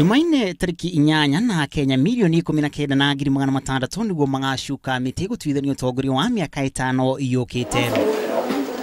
Jumaine tariki 8 na Kenya milioni 19,600 niguo magacuka mĩtĩ gũtuithania ũtongoria wa mĩaka 5 yũkĩte.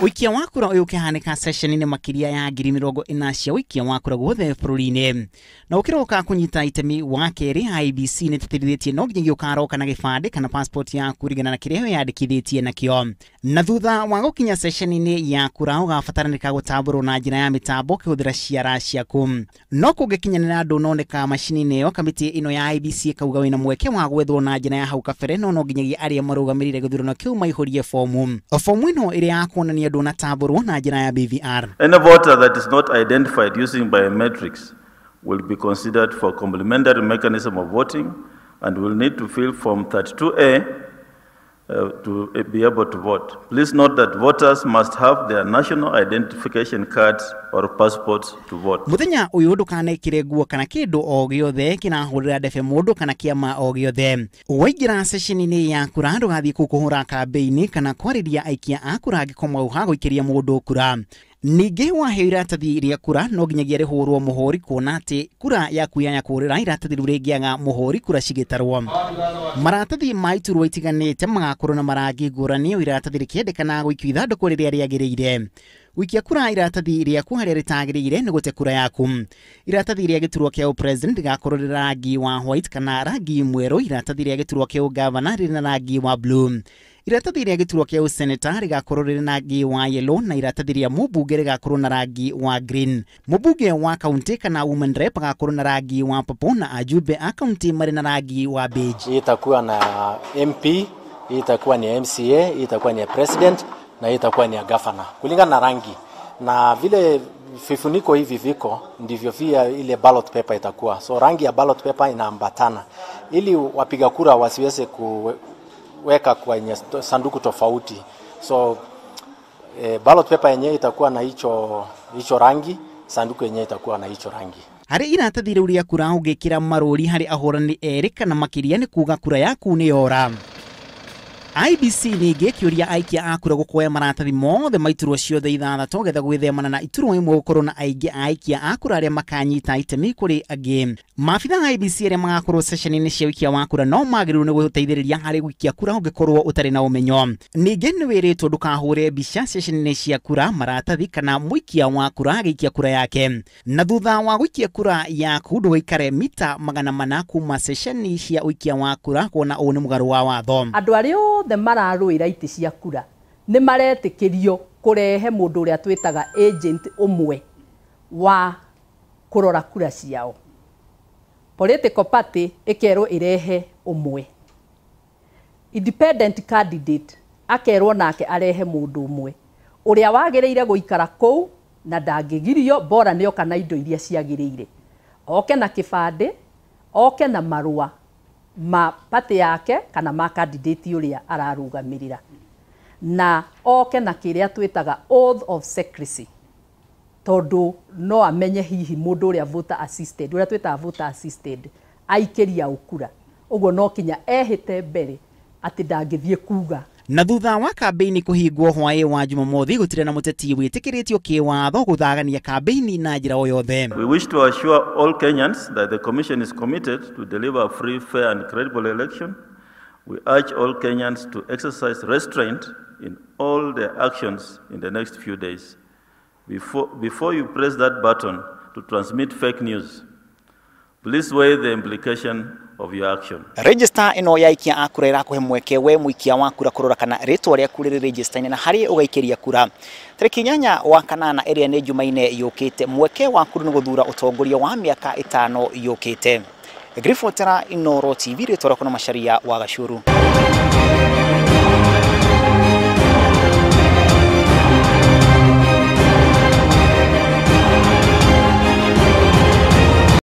Ũikia wa kura ũyũ ũkĩhanĩka session-inĩ makĩria ya 40,000 cia ũikia wa kura guothe bũrũri-inĩ. Na ũkĩroka kũnyita itemi wa kerĩ, IEBC nĩ ĩtĩtĩrithĩtie no nginyagia ũkaroka na gĩbandĩ kana passport yaku kũringana na kĩrĩa wĩyandĩkithĩtie nakĩo. Na thutha wa gũkinya session-inĩ ya kura ũgabataranĩka gũtambũrwo na njĩra ya mĩtambo ũkĩhũthĩra ciara ciaku. No kũngĩkinyanĩra ndũnoneka macini-inĩ ĩyo, kamĩtĩ ĩno ya IEBC ĩkauga wĩna mweke wa gwethwo na njĩra ya hau kabere, no no nginyagia arĩa marũgamĩrĩire gĩthurano kĩu maihũrie fomu. Fomu ĩno ĩrĩa ya kuonania ndũnatambũrwo na njĩra ya BVR. Any voter that is not identified using biometrics will be considered for complementary mechanism of voting and will need to fill Form 32A to be able to vote. Please note that voters must have their national identification cards or passports to vote. Muthenya uyu ndukanekire nguo kana kindu o giothe kirahurira ndebe mundu kana kiama o giothe. Waingira session-inĩ ya kura ndugathiĩ kũu kũhũra kambĩini kana kwarĩria aikia a kura angĩkorwo mwauha gũikĩria mũndũ kura. Ningĩ waheo iratathi rĩa kura no nginyagia rĩhũrwo mũhũri kuona atĩ kura yaku yaya kũrĩra iratathi rĩu rĩngĩaga mũhũri kura cigĩtarwo. Maratathi ma iturwa itiganĩte magakorwo na marangi ngũrani, o iratathi rĩkĩendekana gũikio ithandũkũ rĩrĩa rĩagĩrĩire. Gũikia kura iratathi rĩaku harĩa rĩtagĩrĩire nĩ gũte kura yaku. Iratathi rĩa gĩturwa kĩa president rĩgakorwo rĩrĩ rangi wa white kana rangi mwerũ. Iratathi rĩa gĩturwa kĩa ũgavana rĩrĩ na rangi wa blue. Iratathi rĩa gĩturwa kĩa ũseneta rĩgakorwo rĩrĩ na rangi wa yellow na iratathi rĩa mũmbunge rĩgakorwo na rangi wa green. Mũmbunge wa kaunti kana women rep agakorwo na rangi wa purple na ajumbe a kaunti marĩ na rangi wa beige. Hii itakuwa na MP, hii itakuwa ni MCA, hii itakuwa ni president na hii itakuwa ni ya governor kulingana na rangi. Na vile vifuniko hivi viko ndivyo pia ile ballot paper itakuwa. So rangi ya ballot paper inaambatana ili wapiga kura wasiweze kuweka kwenye sanduku tofauti. So ballot paper yenyewe itakuwa na hicho rangi, sanduku yenyewe itakuwa na hicho rangi. Harĩ iratathi rĩu rĩa kura ũngĩkĩra marũri harĩ ahũrani erĩ kana makĩria nĩ kuga kura yaku nĩ yora. IEBC ningĩ ĩkĩũria aikia a kura gũkuoya maratathi mothe ma iturwa ciothe 6 getha gwĩthemana na iturwa imwe gũkorwo na aingĩ a aikia a kura arĩa makanyita itemi kũrĩ angĩ. Maabitha a IEBC arĩa magakorwo ceceni-inĩ cia ũikia wa kura no magĩrĩirwo nĩ gũteithĩrĩria harĩ gũikia kura ũngĩkorwo ũtarĩ na ũmenyo. Ningĩ nĩ wĩrĩtwo ndũkahũre mbica ceceni-inĩ cia kura, maratathi kana mũikia wa kura agĩikia kura yake. Na thutha wa gũikia kura yaku ndũgaikare mita 400 kuma ceceni cia ũikia wa kura kuona ũũ nĩ mũgarũ wa watho. Andũ arĩa othe mararũĩra itĩ cia kura nĩ maretĩkĩrio kũrehe mũndũ ũrĩa twĩtaga agent ũmwe wa kũrora kura ciao. Political party ĩkerwo ĩrehe ũmwe. Independent candidate akerwo nake arehe mũndũ ũmwe ũrĩa wagĩrĩire gũikara kũu na ndangĩgirio, bora nĩ oka na indo iria ciagĩrĩire. Oke na kĩbandĩ, oke na marũa ma party yake kana ma candidate ũrĩa ararũgamĩrĩra, na oke na kĩrĩa twĩtaga oath of secrecy, tondũ no amenye hihi mũndũ ũrĩa voter assisted, ũrĩa twĩtaga voter assisted aikĩria ũkura, ũguo no kinya ehĩte mbere atĩ ndangĩthiĩ kuga. Na thutha wa kambĩini kũhingwo hwaĩ wa Jumamothi gũtirĩ na mũteti wĩtĩkĩrĩtio kĩwatho gũthagania kambĩini na njĩra o yothe. We wish to assure all Kenyans that the Commission is committed to deliver a free, fair and credible election. We urge all Kenyans to exercise restraint in all their actions in the next few days. Before you press that button to transmit fake news, please weigh the implication of your action. Register ĩno ya aikia a kura ĩrakũhe mweke we mũikia wa kura kũrora kana rĩtwa rĩaku rĩrĩ register-inĩ na harĩa ũgaikĩria kura. Tarĩki 8 wa kanana ĩrĩa nĩ Jumaine yũkĩte, mweke waku nĩ gũthura ũtongoria wa mĩaka 5 yũkĩte. Ngĩribotera Inooro TV, rĩtwa rĩakwa nĩ Macharia wa Gacuru.